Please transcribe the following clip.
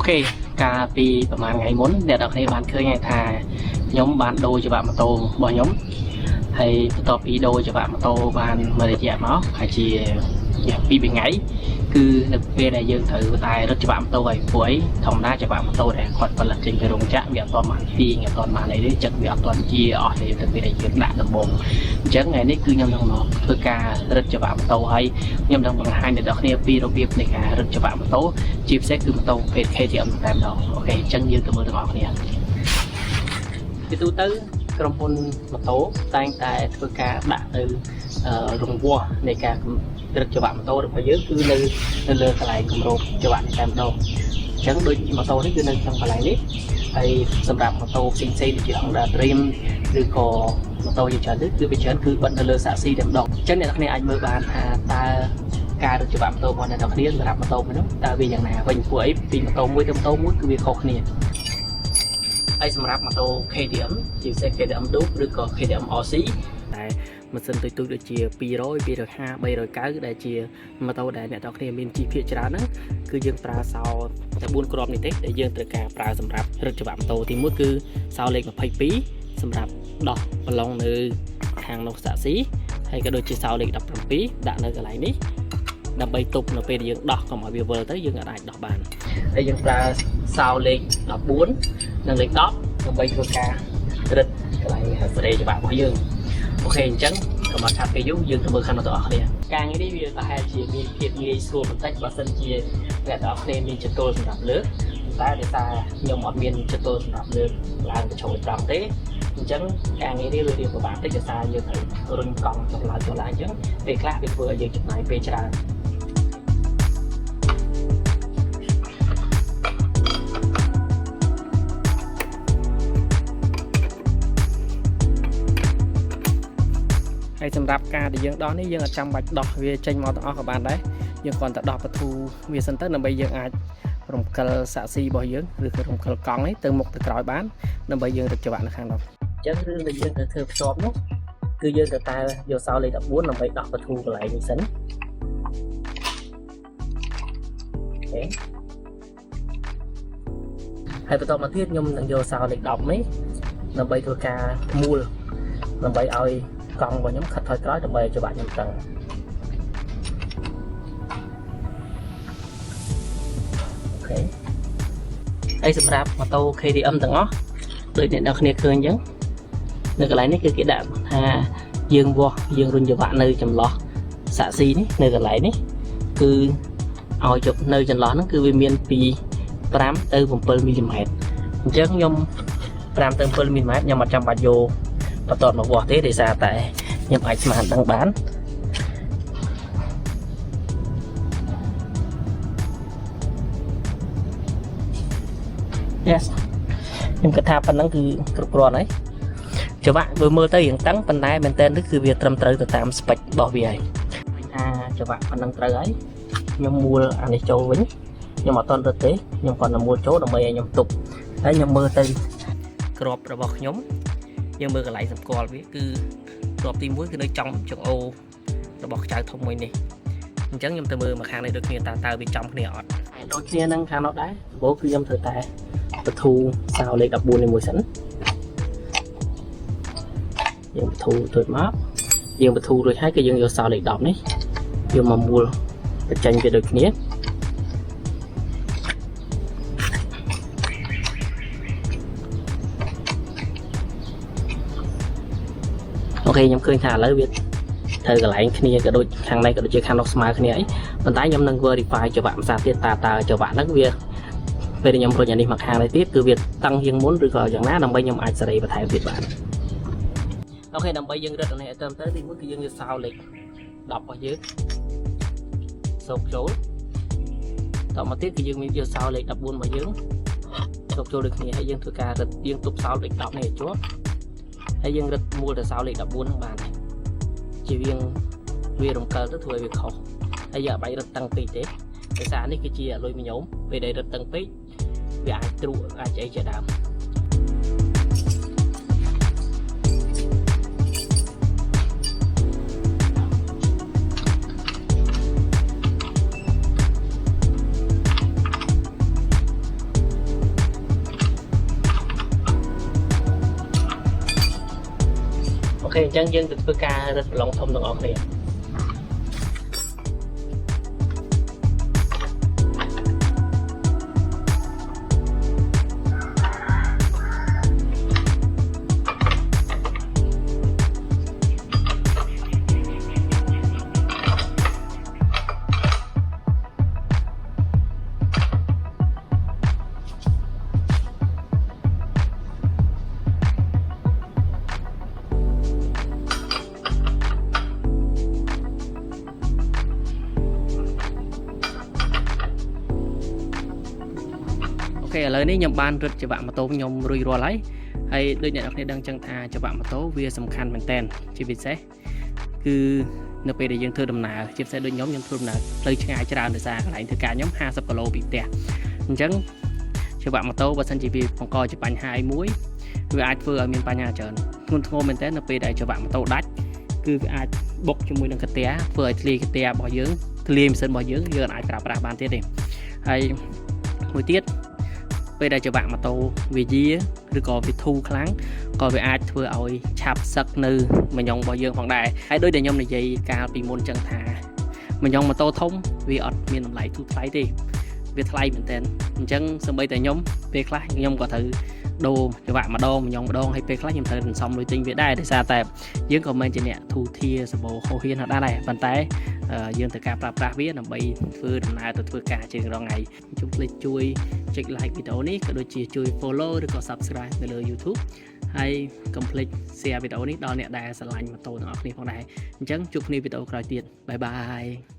OK កាលពីប្រហែលថ្ងៃមុនអ្នកទាំងគ្នាបានឃើញហើយថាខ្ញុំបានដូរច្បាក់ម៉ូតូរបស់ខ្ញុំហើយបន្ទាប់ពីដូរច្បាក់ម៉ូតូបានមួយរយៈមកហើយជាពីរថ្ងៃគឺនៅពេលដែលយើងត្រូវតែរត់ច្បាក់ម៉ូតូហើយព្រោះអីធម្មតាច្បាក់ម៉ូតូដែលគាត់ផលិតចេញពីរោងចក្រវាអត់ទាន់បានទាញអត់ទាន់បានអីទេចិត្តវាអត់ទាន់ជាអស់ទេទៅពេលដែលយើងដាក់ដំបងអញ្ចឹងថ្ងៃនេះគឺខ្ញុំនឹងមកធ្វើការរត់ច្បាក់ម៉ូតូហើយខ្ញុំនឹងបង្ហាញដល់អ្នកគ្នាពីរបៀបនៃការរត់ច្បាក់ម៉ូតូជាពិសេសគឺម៉ូតូប្រភេទ KTM តែម្ដង OK អញ្ចឹងយើងទៅមើលទាំងអស់គ្នាពីទូទៅក្រុមហ៊ុនម៉ូតូតែងតែធ្វើការដាក់នៅរង្វាស់នៃការរឹតច្បាក់ម៉ូតូរបស់យើងគឺនៅលើកន្លែងគម្របច្បាក់នេះតែម្ដងអញ្ចឹងដូចម៉ូតូនេះគឺនៅក្នុងកន្លែងនេះហើយសម្រាប់ម៉ូតូផ្សេងៗដូចជា Honda Dream ឬក៏ម៉ូតូជាច្រើនទៀតគឺវាច្រើនគឺបិទនៅលើសាក់ស៊ីតែម្ដងអញ្ចឹងអ្នកនរគ្នាអាចមើលបានថាតើការរត់ច្បាក់ម៉ូតូរបស់អ្នកនរគ្នាសម្រាប់ម៉ូតូមួយនោះតើវាយ៉ាងណាវិញព្រោះអីពីម៉ូតូមួយទៅម៉ូតូមួយគឺវាខុសគ្នាហើយសម្រាប់ម៉ូតូ KTM ជាពិសេស KTM Duke ឬក៏ KTM RC តែម៉ាស៊ីនទូចៗដូចជា200 250 390ដែលជាម៉ូតូដែលអ្នកទាំងគ្នាមានជិះភាគច្រើនហ្នឹងគឺយើងប្រើសោតែ4គ្រាប់នេះទេដែលយើងត្រូវការប្រើសម្រាប់រត់ច្បាក់ម៉ូតូទី1គឺសោលេខ22សម្រាប់ដោះប្រឡងនៅខាងនោះសាក់ស៊ីហើយក៏ដូចជាសោលេខ17ដាក់នៅកន្លែងនេះដើម្បីទប់នៅពេលដែលយើងដោះកុំឲ្យវាវិលទៅយើងអាចដោះបានហើយយើងប្រើសោលេខ14និងលេខ10ដើម្បីធ្វើការរឹតកន្លែងសេរីច្បាក់របស់យើង OK អញ្ចឹងកុំឲ្យខាតពេលយូរយើងទៅមើលខាងនោះទាំងអស់គ្នាការងារនេះវាប្រហែលជាមានភាពងាយស្រួលបន្តិចបើសិនជាអ្នកទាំងអស់គ្នាមានចតុលសម្រាប់លើកតែដោយសារខ្ញុំអត់មានចតុលសម្រាប់លើកឡើងទៅចូលត្រង់ទេអញ្ចឹងការងារនេះវារៀងពិបាកតិចដោយសារយើងត្រូវរុញកង់ចុះឡើងចុះឡើងអញ្ចឹងពេលខ្លះវាធ្វើឲ្យយើងចំណាយពេលច្រើន ហើយសម្រាប់ការដែលយើងដោះនេះយើងអត់ចាំបាច់ដោះវាចេញមកទាំងអស់ក៏បានដែរយើងគ្រាន់តែដោះបធូវាសិនទៅដើម្បីយើងអាចរំកិលសាក់ស៊ីរបស់យើងឬក៏រំកិលកង់នេះទៅមុខទៅក្រោយបានដើម្បីយើងរត់ច្បាក់នៅខាងនោះអញ្ចឹងរឿងដែលយើងត្រូវធ្វើភ្ជាប់នោះគឺយើងត្រូវតែយកសោលេខ14ដើម្បីដោះបធូកន្លែងនេះសិន OK ហើយបន្តមកទៀតខ្ញុំនឹងយកសោលេខ10នេះដើម្បីធ្វើការមូលដើម្បីឲ្យកង់របស់ខ្ញុំខិតថយក្រោយដើម្បីឲ្យច្បាក់ខ្ញុំតឹង OK ហើយសម្រាប់ម៉ូតូ KTM ទាំងអស់ដូចអ្នកនរគ្នាឃើញអញ្ចឹងនៅកន្លែងនេះគឺគេដាក់ថាយើងវាស់យើងរុញច្រវាក់នៅចន្លោះសាក់ស៊ីនេះនៅកន្លែងនេះគឺឲ្យជប់នៅចន្លោះហ្នឹងគឺវាមានពី5ទៅ7មីលីម៉ែត្រអញ្ចឹងខ្ញុំ5ទៅ7មីលីម៉ែត្រខ្ញុំអត់ចាំបាច់យកបន្ទាត់មកវាស់ទេដោយសារតែខ្ញុំអាចស្មានដឹងបាន Yes ខ្ញុំគិតថាប៉ុណ្ណឹងគឺគ្រប់គ្រាន់ហើយច្បាក់មើលមើលទៅរៀងតឹងប៉ុន្តែមែនតើនេះគឺវាត្រឹមត្រូវទៅតាម spec របស់វាហើយឃើញថាច្បាក់ប៉ុណ្ណឹងត្រូវហើយខ្ញុំមូលអានេះចូលវិញខ្ញុំអត់តន់រត់ទេខ្ញុំគ្រាន់តែមូលចូលដើម្បីឲ្យខ្ញុំទប់ហើយខ្ញុំមើលទៅក្របរបស់ខ្ញុំយើងមើលកន្លែងសម្គាល់វាគឺក្របទី1គឺនៅចំចង្អូរបស់ខ្ចៅធំមួយនេះអញ្ចឹងខ្ញុំទៅមើលមកខាងនេះដូចគ្នាតើតើវាចំគ្នាអត់ដូចគ្នានឹងខាងនោះដែរដំបូងគឺខ្ញុំត្រូវតែបធូសោលេខ14នេះមួយសិនយើងបធូរួចមកយើងបធូរួចហើយគឺយើងយកសោលេខ10នេះយកមកមូលបញ្ចេញវាដូចគ្នា OK ខ្ញុំឃើញថាឥឡូវវាត្រូវកន្លែងគ្នាក៏ដូចខាងនេះក៏ដូចជាខាងនោះស្មើគ្នាអីប៉ុន្តែខ្ញុំនឹង verify ច្បាក់ភាសាទៀតតើតើច្បាក់ហ្នឹងវាពេលខ្ញុំរុញអានេះមកខាងនេះទៀតគឺវាតឹងជាងមុនឬក៏យ៉ាងណាដើម្បីខ្ញុំអាចសេរីបន្ថែមទៀតបាន OK ដើម្បីយើងរឹតអានេះឲ្យត្រឹមត្រូវទីមួយគឺយើងយកសោលេខ10របស់យើងសូកចូលតមកទៀតគឺយើងមានយកសោលេខ14របស់យើងសូកចូលដូចគ្នាហើយយើងធ្វើការរឹតយើងទប់សោលេខ10នេះឲ្យជាប់ហើយយើងរឹតមូលទៅសោលេខ14ហ្នឹងបានហើយជាវាងវារំកិលទៅធ្វើឲ្យវាខុសហើយយើងអត់បាច់រឹតតឹងពេកទេដោយសារនេះគឺជាអាលុយមីញ៉ូមពេលដែលរឹតតឹងពេកវាអាចទ្រក់អាចអីជាដើម OK អញ្ចឹងយើងទៅធ្វើការរឹតប្រឡងធំទាំងអស់គ្នា OK ឥឡូវនេះខ្ញុំបានរឹតច្រវាក់ម៉ូតូខ្ញុំរួចរាល់ហើយហើយដូចអ្នកនរគ្នាដឹងចឹងថាច្រវាក់ម៉ូតូវាសំខាន់មែនតើជាពិសេសគឺនៅពេលដែលយើងធ្វើដំណើរជាពិសេសដូចខ្ញុំខ្ញុំធ្វើដំណើរផ្លូវឆ្ងាយច្រើនដោយសារកន្លែងធ្វើការខ្ញុំ50គីឡូពីផ្ទះអញ្ចឹងច្រវាក់ម៉ូតូបើសិនជាវាបង្កជាបញ្ហាអីមួយវាអាចធ្វើឲ្យមានបញ្ហាច្រើនធ្ងន់ធ្ងរមែនតើនៅពេលដែលច្រវាក់ម៉ូតូដាច់គឺវាអាចបុកជាមួយនឹងកាទះធ្វើឲ្យធ្លាយកាទះរបស់យើងធ្លាយម៉ាស៊ីនរបស់យើងយើងអាចប្រើប្រាស់បានទៀតទេហើយមួយទៀត ពេលដែលច្រវាក់ម៉ូតូវាយាឬក៏វាធូរខ្លាំងក៏វាអាចធ្វើឲ្យឆាប់សឹកនៅម្ញងរបស់យើងផងដែរហើយដូចដែលខ្ញុំនិយាយកាលពីមុនចឹងថាម្ញងម៉ូតូធំវាអត់មានតម្លៃធូរថ្លៃទេវាថ្លៃមែនទែនអញ្ចឹងសូម្បីតែខ្ញុំពេលខ្លះខ្ញុំក៏ត្រូវដូរច្រវាក់ម្ដងម្ញងម្ដងហើយពេលខ្លះខ្ញុំត្រូវសន្សំលុយទិញវាដែរដោយសារតែយើងក៏មិនជាអ្នកធូរធារសម្បូរហូរហ៊ានដែរប៉ុន្តែយើងត្រូវការប្រើប្រាស់វាដើម្បីធ្វើដំណើរទៅធ្វើការជារៀងរាល់ថ្ងៃជុំភ្លេចជួយ ចុច like វីដេអូនេះក៏ដូចជាជួយ follow ឬក៏ subscribe នៅលើ YouTube ហើយកុំភ្លេច share វីដេអូនេះដល់អ្នកដែលស្រឡាញ់ម៉ូតូទាំងអស់គ្នាផងដែរអញ្ចឹងជួបគ្នាវីដេអូក្រោយទៀត bye bye.